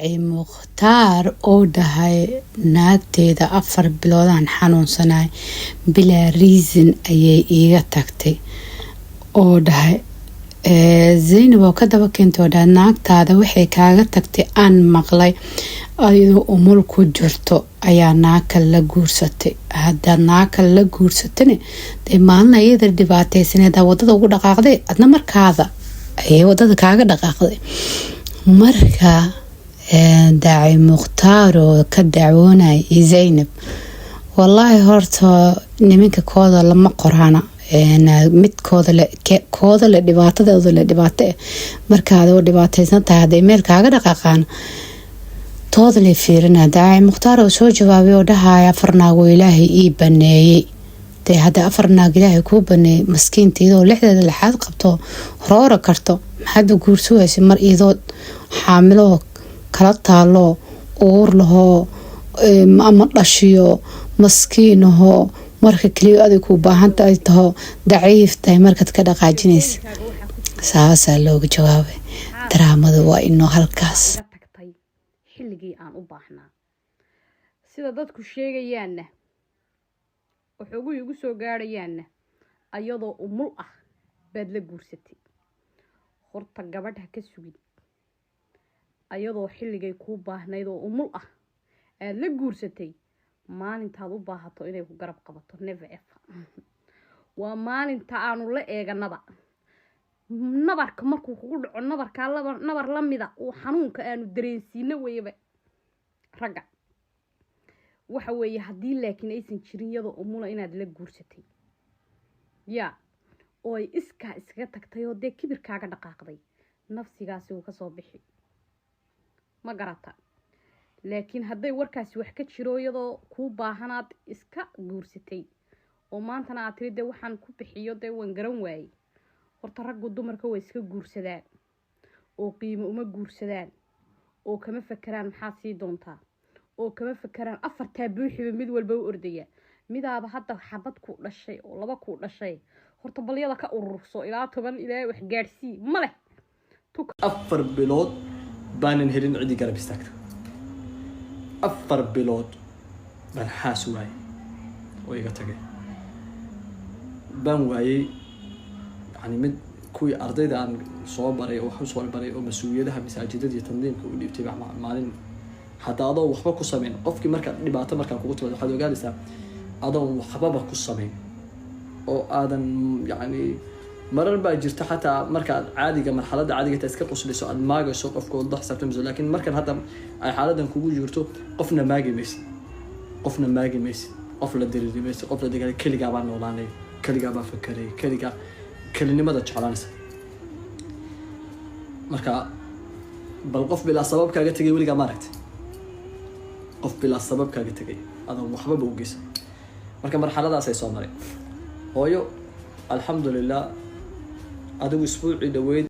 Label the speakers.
Speaker 1: Daaci Mukhtaar oo dhahay naagteeda 4 biloodaan xanuunsanay, bilaa reason ayay iiga tagtay, oo dhahay Zaynab oo ka daba keentay oo dhahay naagtaada waxay kaaga tagtay aan maqlay ayadoo umul ku jirto ayaa naag kale la guursatay. Haddaad naag kale la guursatana, dee maalin ayada dhibaateysaneed wadada ugu dhaqaaqday, adna markaada ayay wadada kaaga dhaqaaqday. Marka Daaci Mukhtaar oo ka dacwoonaya iyo Zaynab, wallaahi horta niminka kooda lama qoraana, midkooda kooda le dhibaatadooda le dhibaato eh. Markaad oo dhibaateysan tahay hadday meel kaaga dhaqaaqaan, tooda lay fiirina. Daaci Mukhtaar oo soo jawaabay oo dhahaya 4 naag oo Ilaahay ii baneeyey. Dee hadda 4 naag Ilaahay kuu baneeyey, maskiinta iyadoo lixdeeda lixaad qabto roora karto, maxaad u guursuwaysa mar iyadoo xaamiloo kala taalo, uur lahoo ama dhashiyo, maskiinahoo, marka keliya adig kuu baahanta ay taho, daciif tahay, markaad ka dhaqaajinaysa? Saasaa looga jawaabay. Daraamada waa inoo halkaas.
Speaker 2: Tagtay xilligii aan u baahnaa, sida dadku sheegayaanna waxoogu igu soo gaadhayaanna, ayadoo umul ah baad la guursatay. Horta gabadh ha ka sugin ayadoo xilligay kuu baahnayd oo umul ah aada la guursatay maalintaad u baahato inay ku garab qabato. Never ever. Waa maalinta aanu la eeganaba nabarka markuu kugu dhaco, nabarkaa laba nabar lamida uu xanuunka aanu dareensiino weyaba ragga waxa weeye. Haddii laakiin aysan jirin iyadoo umula inaad la guursatay yaa oo ay iskaa iskaga tagtay oo dee kibirkaaga dhaqaaqday, nafsigaasi wuu kasoo bixi, ma garata? Laakiin hadday warkaasi wax ka jiro, iyadoo kuu baahanaad iska guursatay oo maantana aad tiri dee waxaan ku bixiyo dee waan garan waayey. Horta raggu dumarka way iska guursadaan oo qiimo uma guursadaan, oo kama fakeraan maxaad sii doontaa, oo kama fakeraan. Afartaa buuxiba mid walba u ordaya, midaaba hadda xabad ku dhashay oo laba ku dhashay. Horta balyada ka ururso ilaa 10, ilaa wax gaadhsii ma leh.
Speaker 3: 4 bilood baanan helin ciddii garab istaagta. 4 bilood baan xaas waayey oo iga tagay baan waayey. Yani mid kuwii ardayda aan soo baray oo wax usoo baray oo mas-uuliyadaha masaajidada iyo tandiimka u dhiibtay baa maalin hadda adoo waxba ku samayn qofkii markaa dhibaato markaa kugu timaado, waxaad ogaanaysaa adoon waxbaba ku samayn oo aadan, yani marar baa jirta xataa markaad caadiga marxaladda caadiga ta iska qusliso, aad maagayso qofka ood la xisaabtamayso. Laakiin markan hadda ay xaaladan kugu jirto, qofna maagi maysid, qofna maagi maysid, qof la diriri maysid, qof la dagaal. Keligaa baa noolaanay, keligaa baa fakeray, keligaa kelinimada jeclaanaysa. Marka bal qof bilaa sabab kaaga tegay weligaa ma aragtay? Qof bilaa sabab kaaga tegay adoon waxbaba u geysan. Marka marxaladaasay soo maray hooyo, alxamdulilah. Adigu isbuucii dhaweyd.